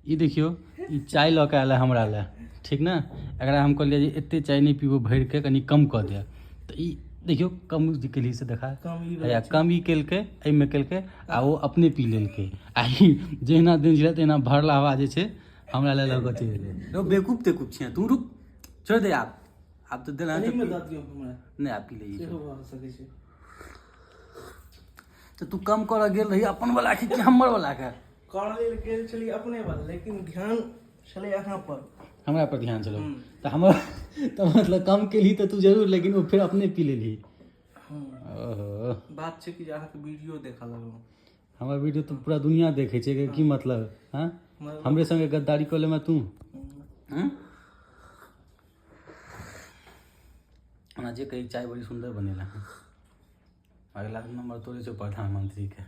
ई देखियौ, ई चाय लऽ कऽ आयल है हमरा लए, ठीक ने? एकरा हम कहलियै जे एते चाय नहि पीबो, भरिके कनि कम कऽ दे। तऽ ई देखियौ, कम जे केलही से देखा। कम ई। हैया कम ई केलकै, एहिमे केलकै आ ओ अपने पी लेलकै। आ ई जहिना दिन छलै तहिना भरला हवा जे छै हमरा लए लऽ कऽ चलि एलै। रौ बेवकूफ तेकूफ छियै तू, रुक, छोड़ि दे आब। आब तऽ देला। एहिमे दऽ दियौ हमरा। नहि, आब पी लै। सेहो भऽ सकै छै। तऽ तू कम करऽ गेल रही अपन वला के कि हमर वला के? करऽ लेल गेल छलियै अपने वला, लेकिन ध्यान छलै अहाँ पर। हमरा पर ध्यान छलौ तऽ हमर तऽ मतलब कम केलही तऽ तू जरूर, लेकिन ओ फेर अपने पी लेलही। ओहो। बात छै कि जे अहाँके वीडियो देखऽ लगलहुँ। हमर वीडियो तऽ पूरा दुनिया देखै छै, एकर की मतलब? हँ, हमरे संगे गद्दारी कऽ लेमे तू? हँ? ओना जे कही, चाय बड़ी सुन्दर बनेला हँ। अगला नंबर तोरे छौ प्रधानमंत्री के।